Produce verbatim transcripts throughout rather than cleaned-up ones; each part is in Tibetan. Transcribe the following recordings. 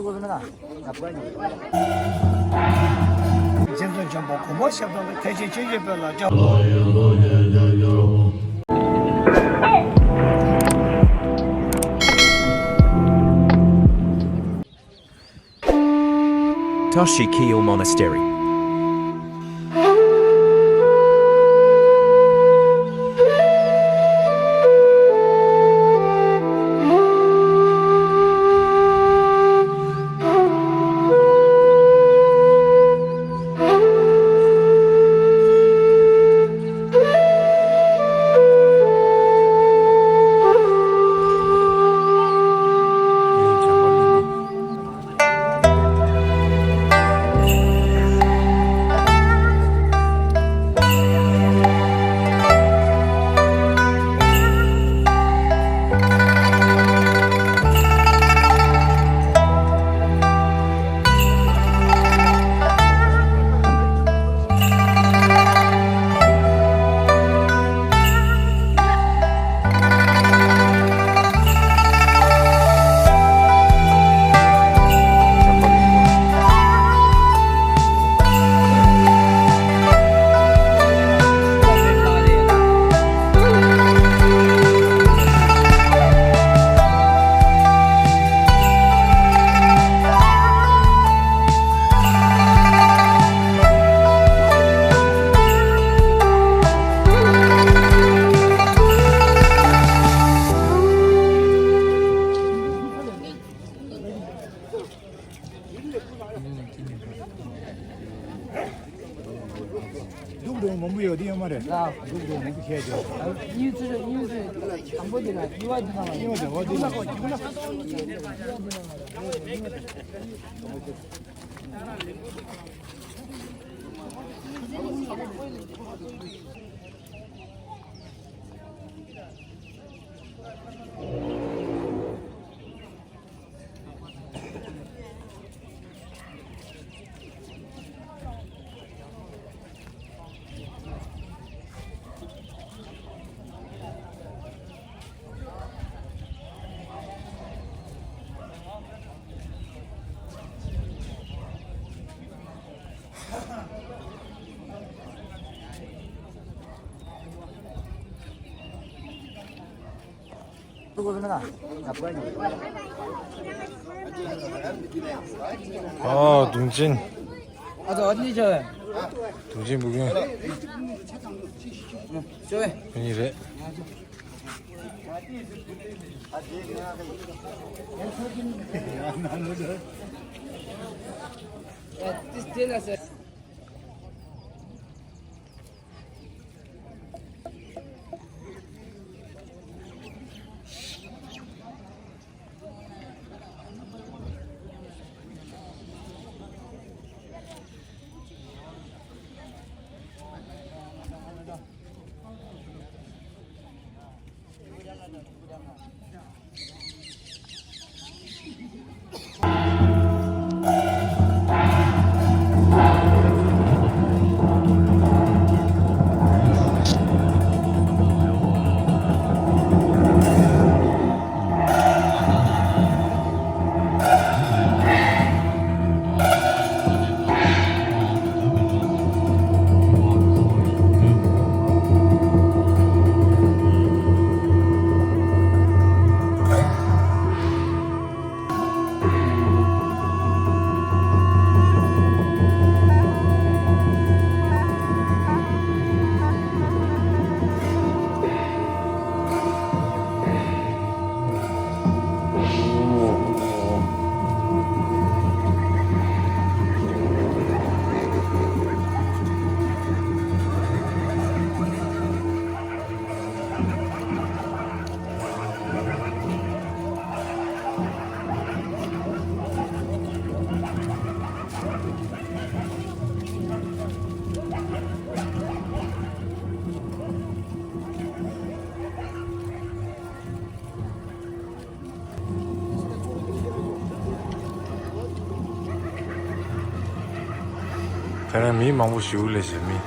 སྤྱི་ཚོགས་འཇམ་པོ་གོང་མ་ཞབས་ཏོག་ཐེག་ཆེན་ཆོས་ཀྱི་དཔལ་ལ་སྐྱབས། Toshi Kiyo Monastery. སྡུག་སྡུག་མང་པོ་ཡོད་དེ་ཡོད་མ་རེད། སྡུག་སྡུག་མང་པོ་བཤད་ཀྱི་ཡོད། གཉིས་ཚོ་གཉིས་ཚོ་དང་པོ་དེ་ལ་ཉི་མ་དེ་ནང་ལ་ཉི་མ་དེ་འོ་དེ་ལ། ཨ། དུང་ཆེན། ཨ་ཙི། ཨ་ཙི། དུང་ཆེན་བུ་རྒན། ཨ་ནི་རེད། ཁྱེད་རང་མི་མང་པོ་ཞིག་ལས་ཟེར་མི།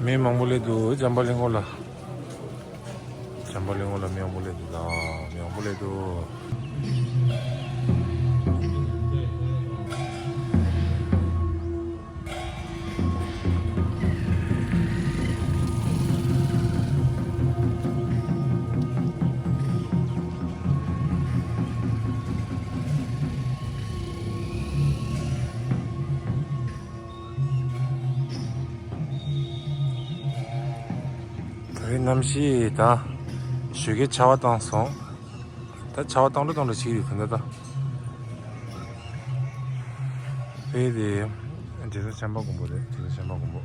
མི་མང་པོ་སླེབས་འདུག་བྱམས་པ་གླིང་སྐོར་ལ། བྱམས་པ་གླིང་སྐོར་ལ་མི་མང་པོ་སླེབས་འདུག་ད། མི་མང་པོ་སླེབས་འདུག་ད་རེས་གནམ་གཤིས་ད་ཞོགས་ཀས་ཆར་པ་བཏང་སོང་། ད་ཆར་པ་བཏང་འགྲོ་བཏང་འགྲོ་བྱེད་ཀྱི་རེད་ད་ལྟ། ཕ་གི་དེ་འབྲས་སྤུངས་བྱམས་པ་མགོན་པོ་རེད། འབྲས་སྤུངས་བྱམས་པ་མགོན་པོ།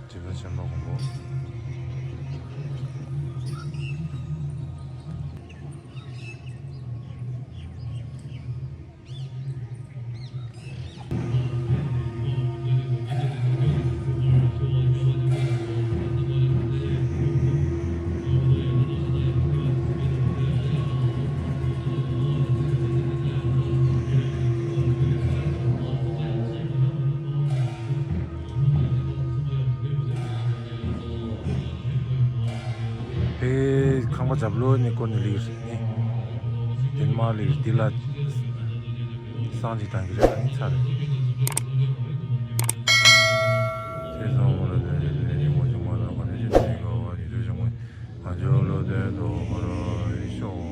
འབྲས་སྤུངས་བྱམས་པ་མགོན་པོ། ཨེ། ཁང་པ་རྒྱབ་ལོགས་ནས་བསྐོར་ནས་སླེབས་ཀྱི་རེད་ནི། དེ་མ་སླེབས་འདི་ལ་བསང་ཅིག་བཏང་གི་རེད་ཨ་ནི་ཚར་རེད། ཁྱེད་ཚང་མ་ལ་དེ་རེད་དེ་རེད་ངོ་ཅུང་མ་ལ་ག་རེ་བྱེད་དེ་ག་བ་ཡིད་དུ་བྱུང་བའི་ང་ཚོ་བློ་ལྡན་དུ་འཁོར་ཤོག་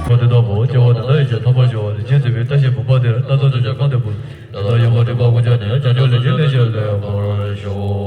ཁ་དེ་དང་པོ་སྐྱེ་བ་ནས་ན་ཡི་ཆད་ཐོག་མ་བྱུང་བ་ནས་རྗེས་འཛིན་པའི་བཀྲ་ཤིས་བུམ་པ་དེར་སྣ་ཚོགས་ཆོས་ཀྱི་རྐང་དེ་ཕུལ། དེ་དག་ཡོད་པ་སྒྲིབ་པ་ཀུན་བྱང་ནས་བྱང་ཆུབ་ལས་ཀྱི་གནས་ཤིག་ལེན་པར་ཤོག་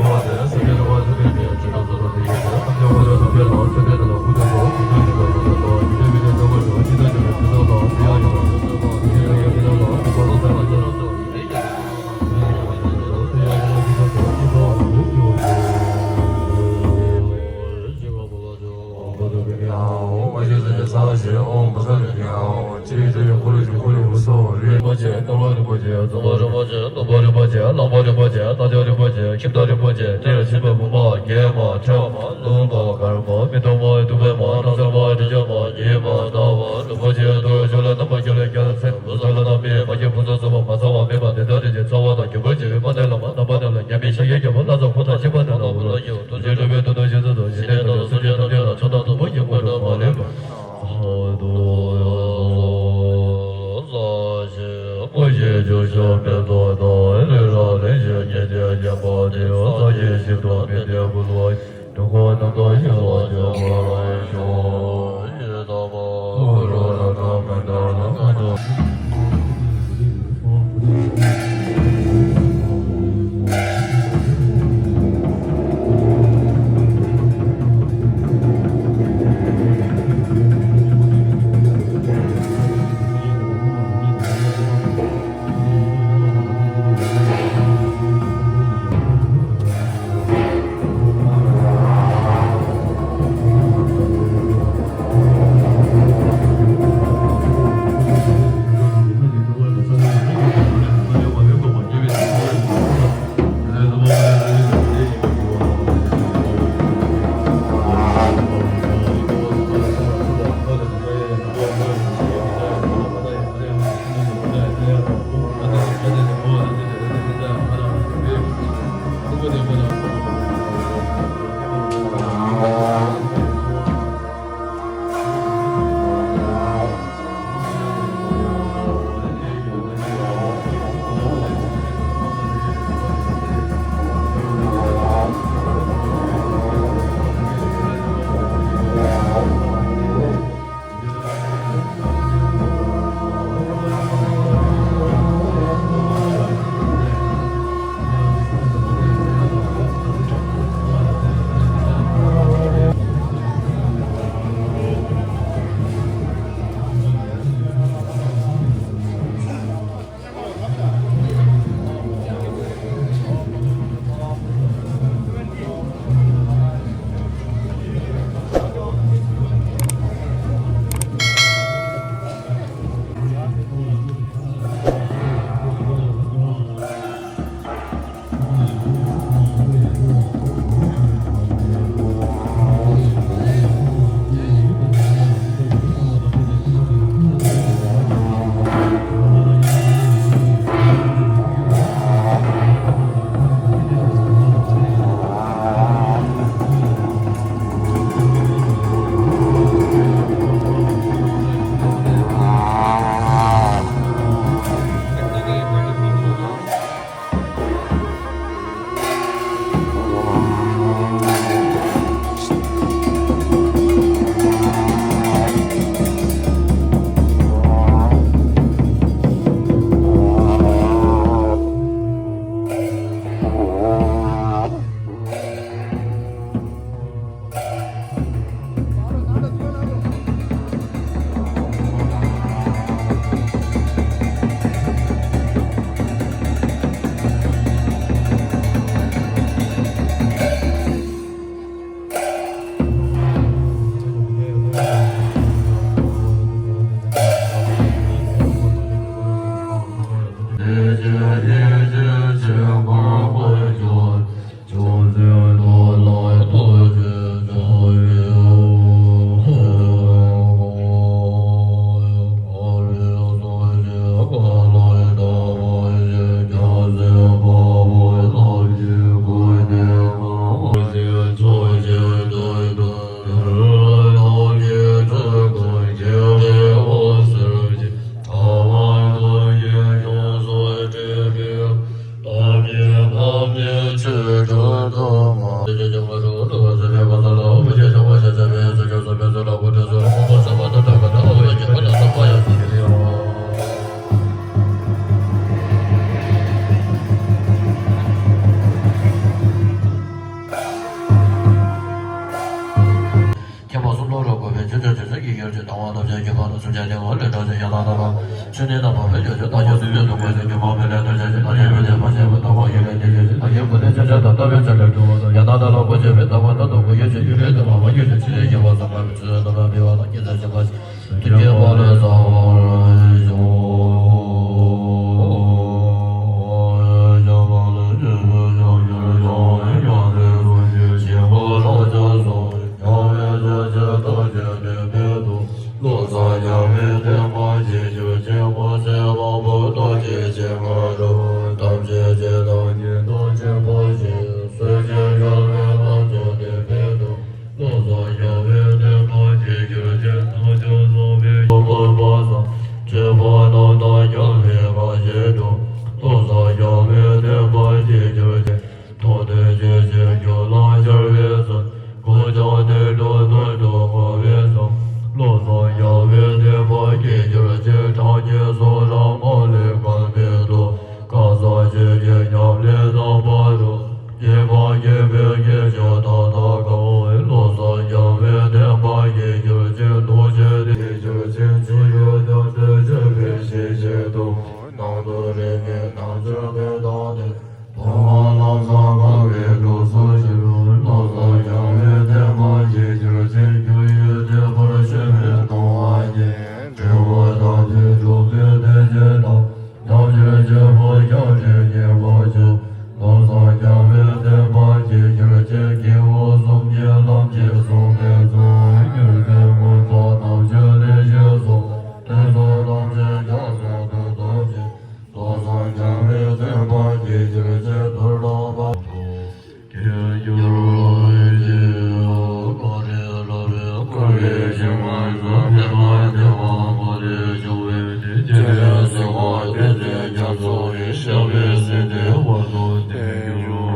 ཆོས་ཕྱོགས་ཆོས་ཕྱོགས་ཀྱི་ཡོན་ཏན་དང་བ་དང་བཅས་ཀྱི་བར་དུ་སུམ་ཆ་ཆེ་བ་ལས་གྲོལ་ཞིང་ཡང་དག་ལྟ་བ། ཆོས་ནི་རྣམ་པར་འཕེལ་འགྱུར་ཞིང་རྟག་ཆོས་སུ་ཡོད་དོ། ཀུན་གཞི་སྒྱུ་མ་མི་ལས་ཐར་བྱ་ཞིང་། ལྷ་ཡི་ཡོན་ཏན་ཕར་ཕྱིན་པ་དང་། འཕགས་ཡུལ་ལས་ཐར་བྱ་ཞིང་། ལྷ་ཡི་མུ་སྟེགས་ཕྱིན་བྱ་དང་། རྟག་པའི་ཆོས་ལས་གྲོལ་བ་དང་། ཡང་དག་ལྟ་ལ་ཀུན་ཆོས་འཕེལ། རྟག་པ་རྣམས་དང་ཀུན་གཞི་ཆོས་ཀྱི་འཕེལ་དུ་མ་བ། ཡུལ་ཆོས་ཕྱིར་ཞིག་པ་བསམ་པ་མི་ཚུལ་རྣམ་པར་འཕེལ་བ་དང་། སྐྱེ་ཚེ་ཞིག་པ་ཞིག་ཐུགས་བསྐྱེད་པ་ལས་བསམ་པར་བྱུང་། བློ་བཟང་རྒྱལ་བའི་བསྟན་པ་གཅིག་གྱུར་ཅིག། སྔར་བྱུང་ཐམས་ཅད་ཀྱི་བདག་ཉིད་རྡོ་རྗེ་འཆང་ཆེན་པོ་ཞེས་གསོལ་ཞིང་། བློ་བཟང་རྒྱལ་བའི་བསྟན་པ་གཅིག་གྱུར་ཅིག། སྔར་བྱུང་ཚོགས་པའི་ཡོན་ཏན་ཕུན་སུམ་ཚོགས་པའི་ཆོས་པ་རྣམས་དང་མཉམ་པའི་ཁ་ཞེ་དྲུང་། བློ་བཟང་རྒྱལ་བའི་བསྟན་པ་གཅིག་གྱུར་ཅིག། མཐོང་ཐོས་ཕྱིན་ཅི་རྒྱུད་ལ་འཆར་བའི་ཚུལ། ཀུན་ཀྱང་དུད་འགྲོ་དོན་དུ་གོ་བའི་ཚུལ། བློ་བཟང་རྒྱལ་བའི་བསྟན་པ་གཅིག་གྱུར་ཅིག། ཕྲང་སྒྱུ་སོགས་ལ་མ་ལུས་གང་བའི་ཐུགས། གང་ཟག་ཆོས་ཀྱི་ཉམས་ལེན་དམ་པ་རུ། སྐྱེ་བ་སྐྱེ་བའི་དཀྱིལ་ཆོག་མཐའ་དག་གང་བའི། བློ་བཟང་རྒྱལ་བའི་བསྟན་པ་གཅིག་གྱུར་ཅིག། ལུང་ཆེན་གཅིག་གྱུར་ཅིག། ཅི་ཡོད་དོན་དུ་སྤྱོད་པའི་ཤེས་བྱེད་དུ། ནང་དུ་རིག་པའི་རྣལ་འབྱོར་པའི་བདག་ཉིད། མཐོང་བ་ལམ་བཟང་སྨྲ་བའི་གྲོགས་སུ་འགྱུར། བློ་བཟང་རྒྱལ་བའི་བསྟན་པ་གཅིག་གྱུར་ཅིག། རྒྱུ་ཡི་བདེ་བར་གཤེགས་པའི་སྣང་བ་ཉིད། འབྲས་བུ་དམ་པའི་གྲུབ་པའི་བདེ་སྐྱིད་དང་། ཐམས་ཅད་ཁྱད་པར་སྐྱབས་འགྲོའི་ཉེས་པ་ཆོད། བློ་བཟང་རྒྱལ་བའི་བསྟན་པ་གཅིག་གྱུར་ཅིག། སྐྱེས་བུ་གསུམ་གྱི་ལམ་གྱིས་བཟུང་བའི་ཚུལ། རྒྱུ་མཚན་མངོན་པ་ཐམས་ཅད་ལས་སྐྱེས་སོ། དེ་ཚོ་ཐམས་ཅད་ཀྱང་གསོན་དུ་གཏོང་ཞིང་། བློ་བཟང་རྒྱལ་བའི་བསྟན་པ་གཅིག་གྱུར་ཅིག། དུར་ལ་བ། ཀྱེ་རྒྱལ་བའི་ཀྱེ། བླ་མའི་བླ་མའི་བླ་མའི་ཞིང་ཁམས་སུ་འཕེལ་བར་བདེ་བ་མ་ལུས་འབྱུང་བའི་བདེ་སྐྱིད་ལ་བརྩེ་བ་བསྟན་འཛིན་རྒྱ་མཚོ་ཡི་ཞབས་པད་སྲིད་མཐའི་བར་དུ་བརྟན་གྱུར་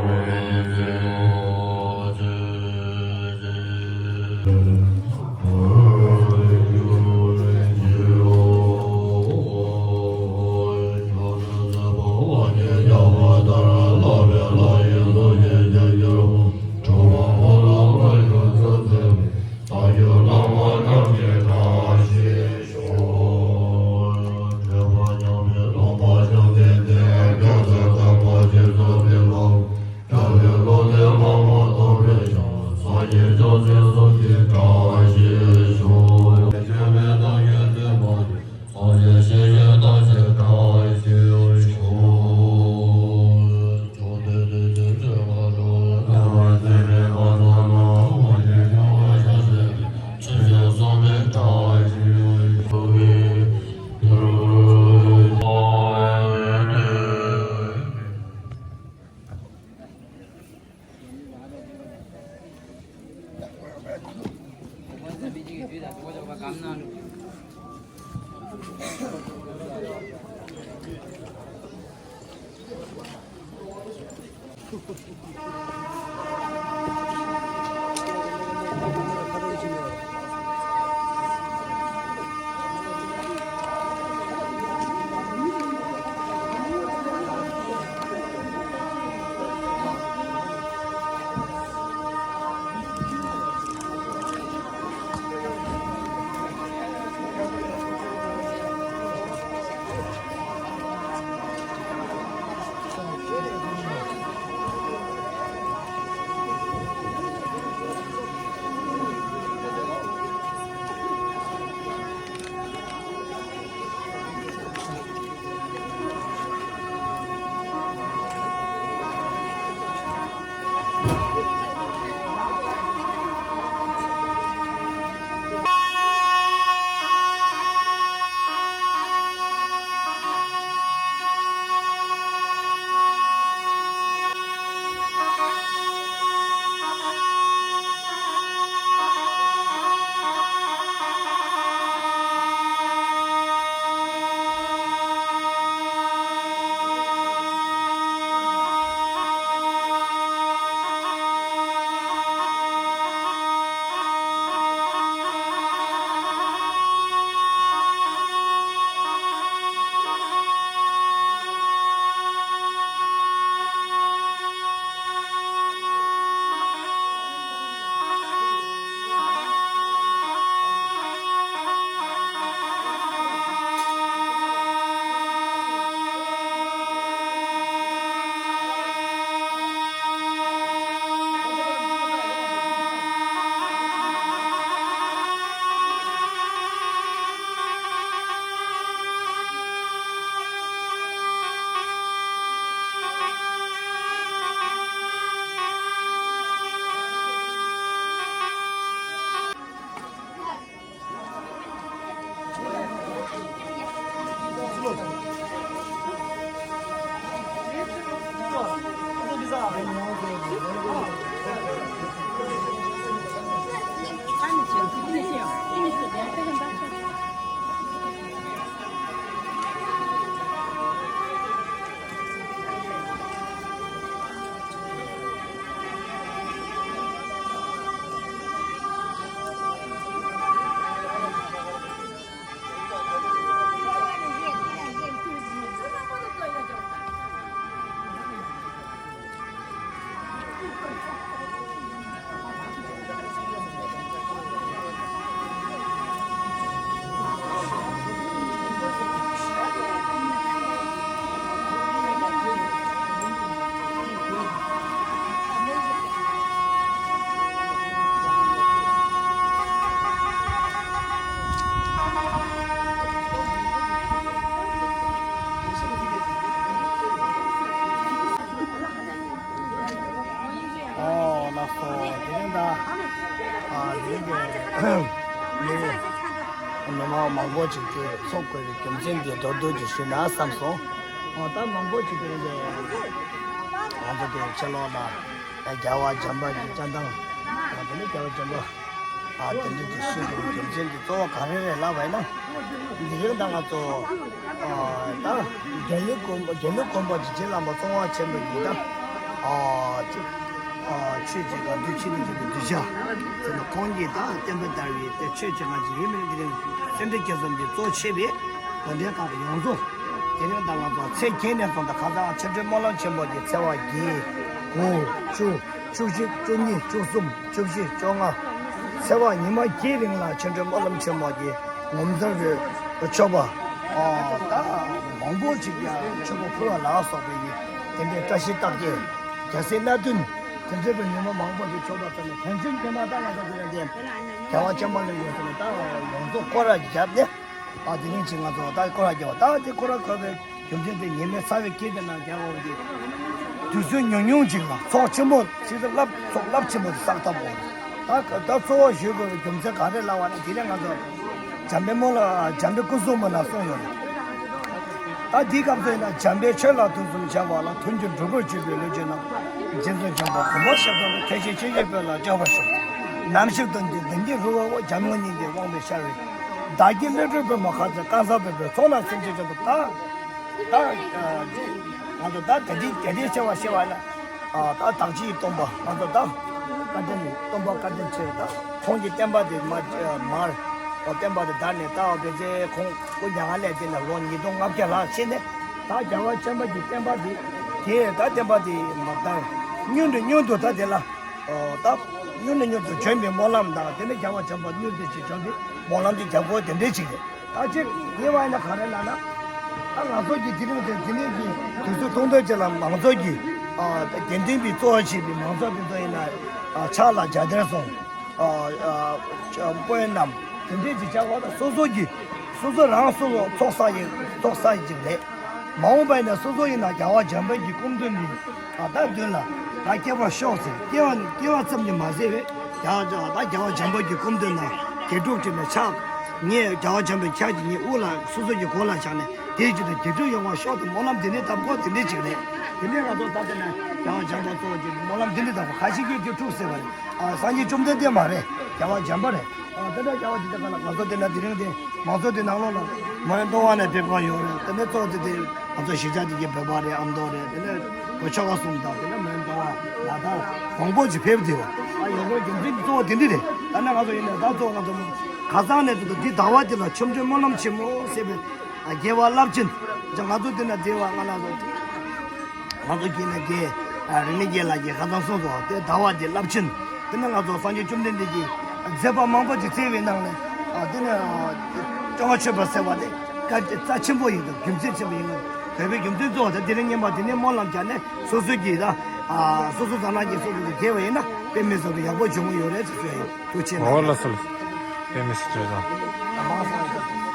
ཅིག། མི་མང་མང་པོ་ཅིག་གིས་ཚོགས་དགོས་པའི་རྒྱུ་མཚན་དེ་མདོར་བསྡུས་ཀྱིས་ཞུས་ན་བསམ་སོང་། ཨོ་ད་མང་པོ་ཅིག་གིས་ང་ཚོ་དེ་ཕྱི་ལོགས་ལ་རྒྱལ་བ་བྱམས་པ་གྱི་བཅའ་ཐང་། ཨ་དེ་ནི་རྒྱལ་བ་བྱམས་པ། ཨ་དེ་འདྲ་དེ་ཤེས་དགོས་རྒྱུ་མཚན་དེ་གཙོ་བོ་ག་རེ་རེད་ལབ་པ་ཡིན་ན། འདི་རིང་ད་ང་ཚོ་ཨ་ད་རྒྱལ་བའི་དགོན་པ་རྒྱལ་བའི་དགོན་པ་གྱི་རྗེ་བླ་མ་ཙོང་ཁ་ཆེན་པོ་ཡིན་ད། ཨ་ཅིག་ཨ་ཆོས་ཀྱི་སྒང་དུ་ཕྱི་ནས་ཀྱི་གདུལ་བྱ་ཟེར་ན་ཁོང་གིས་ད་བསྟན་པ་དར་བའི་དེ་ཆོས་ཀྱི་སྒང་ཅིག་ཡིན་མིན་འདི་རིང་སེ་འབྲས་དགེ་གསུམ་འདི་གཙོ་ཆེ་བའི་དགོན་སྡེ་ཁག་ཡོངས་རྫོགས་དེ་རིང་ད་ང་ཚོ་ཚེས་བརྒྱད་ནས་བཟུང་ད་ཁ་སང་ཆོ་འཕྲུལ་སྨོན་ལམ་ཆེན་མོ་གི་ཚེས་པ་བརྒྱད་དགུ་བཅུ། བཅུ་གཅིག་བཅུ་གཉིས་བཅུ་གསུམ་བཅུ་བཞི་བཅོ་ལྔ། ཚེས་པ་ཉི་མ་བརྒྱད་རིང་ལ་ཆོ་འཕྲུལ་སྨོན་ལམ་ཆེན་མོ་གི་ངོ་མཚར་བའི་མཆོད་པ། ཨ་ད་མང་པོ་ཅིག་ཀྱང་མཆོད་པ་ཕུལ་བ་ལ་སོགས་པའི་དེ་འདྲའི་བཀྲ་ཤིས་རྟགས་བརྒྱད་རྒྱལ་སྲས་སྣ་བདུན་དེ་འདྲའི་ཉི་མ་མང་པོ་ཞིག་མཆོད་པ་ཚོ་ནས་དོན་ཆེན་དེ་མ་ད་ང་ཚོ་དེ་ལ་དེ་རྒྱལ་བ་བྱམས་པ་ལ་ཡོད་ཚོ་ནས་ད་ཡོངས་རྫོགས་སྐོར་ར་བརྒྱབ་ནས། ཨ་དེ་རིང་ཅིག་ང་ཚོ་ད་སྐོར་ར་རྒྱབ་པ་ད་དེ་སྐོར་ར་དགོས་པའི་རྒྱུ་མཚན་དེ་ཉི་མའི་ཚ་བའི་དཀྱིལ་དེ་ན་རྒྱག་འོང་གི་དུས་ཚོད་ཉུང་ཉུང་ཅིག་ལ་ཚོགས་ཆེན་པོ་ཆེ་ས་རླབས་ཚོགས་རླབས་ཆེན་པོ་དེ་བསགས་ཐབས་འོང་། ད་ད་གཙོ་བོ་ཞུ་དགོས་པའི་རྒྱུ་མཚན་ག་རེ་ལབ་པ་ན་དེ་རིང་ང་ཚོ་འཇམ་དཔལ་མོ་ལ་འཇམ་དཔལ་སྐུ་གསུང་མ་ན་གསུངས་ཡོད་རེད། ད་འདིའི་སྐབས་སུ་ཡིན་ན་འཇམ་དཔལ་ཆོས་ལ་ཐུགས་སུ་བཞག་པ་ལ་མཐུན་གྱི་སྒྲུབ་པར་བྱེད་པའི་ལུས་ཅན་རྣམས་རྗེ་བཙུན་འཇམ་དཔལ་གོང་མ་ཞབས་དྲུང་དུ་ཐེག་ཆེན་སྤྱོད་བཞིའི་དཔལ་ལ་སྤྱོད་པར་ཤོག་ནམ་ཞིག་ཏུ་འདི་འདི་ཉིད་རུ་བའོ་འཇམ་དངོས་སྙིང་རྗེ་དབང་དུ་ཤར་བའི། བདག་གི་བློ་གྲོས་པུས་མོ་ཁ་ཚེ་གང་ཟག་སྤེལ་པའི་ཚོགས་རྣམས་སེམས་ཅན་ཀུན་ཏུ་བདག་ད་ང་ཚོ་ད་དེ་འདྲའི་དེ་འདྲའི་ཆེ་བ་ཤེས་པ་ན་ད་བདག་ཅིའི་སྟོན་པ་ང་ཚོ་ད་བཀའ་དྲིན་སྟོན་པ་བཀའ་དྲིན་ཆེ་ད་ཁོང་གི་བསྟན་པ་དེ་མ་མར་བསྟན་པ་དེ་དར་ནས་ད་བེ་ཚེ་ཁོང་སྐུ་མྱ་ངན་ལས་འདས་ནས་ལོ་ཉིས་སྟོང་ལྔ་བརྒྱ་ལྷག་ཕྱིན་ནས་ད་རྒྱལ་བ་ཆེན་པོ་གི་བསྟན་པ་དེ་དེ་ད་བསྟན་པ་དེ་མ་དར་མྱུར་དུ་མྱུར་དུ་ད་དེ་ལ། ཨོ་ད་མྱུར་ནས་མྱུར་དུ་བྱོན་པའི་སྨོན་ལམ་དང་དེ་ནས་རྒྱལ་བ་བྱོན་པ་མྱུར་དུ་ཅིག་བྱོན་པའི་སྨོན་ལམ་ཅིག་རྒྱབ་དགོས་དེ་འདྲས་ཅིག་རེད། ད་ཅིག་ངེས་པ་ཡིན་ན་ག་རེ་ལབ་ན། ད་ང་ཚོ་གི་དེ་རིང་དེ་དེ་ནས་ཀྱི་དུས་ཚོད་ཐུང་ཐུང་ཅིག་ལ་མང་ཚོགས་ཀྱི་ཨ་ད་དགེ་འདུན་པའི་གཙོ་བོ་བྱས་པའི་མང་ཚོགས་དེ་ཚོ་ཡིན་ན་ཨ་ཕྱག་ལ་རྒྱ་གདན་སོང་། ཨ་ཨ་དཔོན་རྣམས་དེ་འདྲས་ཅིག་བྱ་བ་ད་སོ་སོ་གི་སོ་སོ་རང་སོ་སོ་ཚོགས་བསགས་ཡིན་ཚོགས་བསགས་ཡིན་ཅིག་རེད། མ་འོངས་པ་ཡིན་ན་སོ་སོ་ཡིན་ན་རྒྱལ་བ་བྱམས་པ་གི་སྐུ་མདུན་ནས་ད་ལྟ་མདུན་ལ་ད་སྐྱེ་བར་ཤོག་ཟེར་སྐྱེ་བ་སྐྱེ་བ་ཙམ་གྱིས་མ་ཟད་པའི་རྒྱལ་བ་ད་རྒྱལ་བ་བྱམས་པ་གི་སྐུ་མདུན་ན་དགེ་ཕྲུག་ཅིག་ནས་ཕྱག་ངས་རྒྱལ་བ་བྱམས་པའི་ཕྱག་གིས་ངའི་དབུ་ལ་སོ་སོ་གི་མགོ་ལ་བཞག་ནས་དེའི་རྒྱུད་དུ་དགེ་ཕྲུག་ཡོང་བར་ཤོག་དེ་སྨོན་ལམ་འདི་འདྲའི་བཏབ་དགོས་དེ་འདྲའི་ཅིག་རེད། དེ་ནས་ང་ཚོ་ད་ལྟ་ནས་རྒྱལ་བ་བྱམས་པ་གཙོ་བོ་གྱི་སྨོན་ལམ་འདི་འདྲའི་བཏབ་དགོས་ཁ་ཤས་ཀྱིས་དགེ་ཕྲུག་ཟེར་བ་རེད། ཨ་སངས་རྒྱས་བཅོམ་ལྡན་འདས་མ་རེད། རྒྱལ་བ་བྱམས་པ་རེད། ཨ་དེ་འདྲ་རྒྱལ་བ་ཇི་ལྟར་ག་ལ་ང་ཚོ་དེ་འདྲ་དེ་རིང་དེ་མང་ཚོགས་དེ་ནང་ལོགས་ལ་མོན་ལྡོང་བ་ནས་ཕེབས་མཁན་ཡོད་རེད། དེ་ནས་གཙོ་དེ་དེ་ང་ཚོ་གཞིས་ཆགས་དེ་གའི་བོད་པ་རེད། ཨ་མདོ་རེད། དེ་ནས་བོད་ཆོལ་ཁ་གསུམ་དང་དེ་ནས་མོན་ལྡོང་བ་ལ་དྭགས་མང་པོ་ཅིག་ཕེབས་བསྡད་པ་ཨ་ཡོད་རེད། རྒྱུ་མཚན་གཙོ་བོ་དེ་འདྲ་རེད། ད་ནས་ང་ཚོ་ཡིན་ནས་ད་གཙོ་བོ་ང་ཚོ་ཁ་སང་ནས་དེ་དེ་ཟླ་བ་དེ་ལ་ཆོ་འཕྲུལ་སྨོན་ལམ་ཆེན་མོ་ཟེར་བའི་ཨ་རྒྱལ་བ་རླབས་ཆེན། ང་ཚོ་དེ་ན་དེ་བ་ང་ལ་ཚོ། ང་ཚོ་དགེ་ན་དགེ། རིག་གནས་དགེ་ལ་དགེ་ཁ་ཚང་སོང་སོང་དེ་ཟླ་བ་དེ་རླབས་ཆེན། དེ་ནས་ང་ཚོ་སངས་རྒྱས་བཅོམ་ལྡན་འདས་ཀྱིས་མཛད་པ་མང་པོ་ཅིག་བསྩལ་བའི་ནང་ནས་དེ་ནས་ཅོ་ལྔ་མཆོད་པ་ཟེར་བ་དེ་བཀའ་དྲིན་རྩ་ཆེན་པོ་ཡིན་འདུག་རྒྱུ་མཚན་ཆེན་པོ་ཡིན་འདུག་བོད་པའི་རྒྱུ་མཚན་གཙོ་བོ་དེ་དེ་རིང་ཉིན་མ་དེ་ནས་སྨོན་ལམ་བརྒྱབ་ནས་སོ་སོ་གིས་ད་སོ་སོ་ཟ་ན་གྱིས་སོ་སོ་དེ་དགེ་བ་ཡིན་ན་དཔེ་མི་སྲིད་པའི་ཡག་པོ་བྱུང་གི་ཡོད་རེད་ཟེར་ཞུ་ཡ་ཡིན། ཐུགས་རྗེ་ཆེ་གནང་། འོ་ལགས་སོ་ལགས། དཔེ་མི་སྲིད་ཐུགས་རྗེ་གནང་།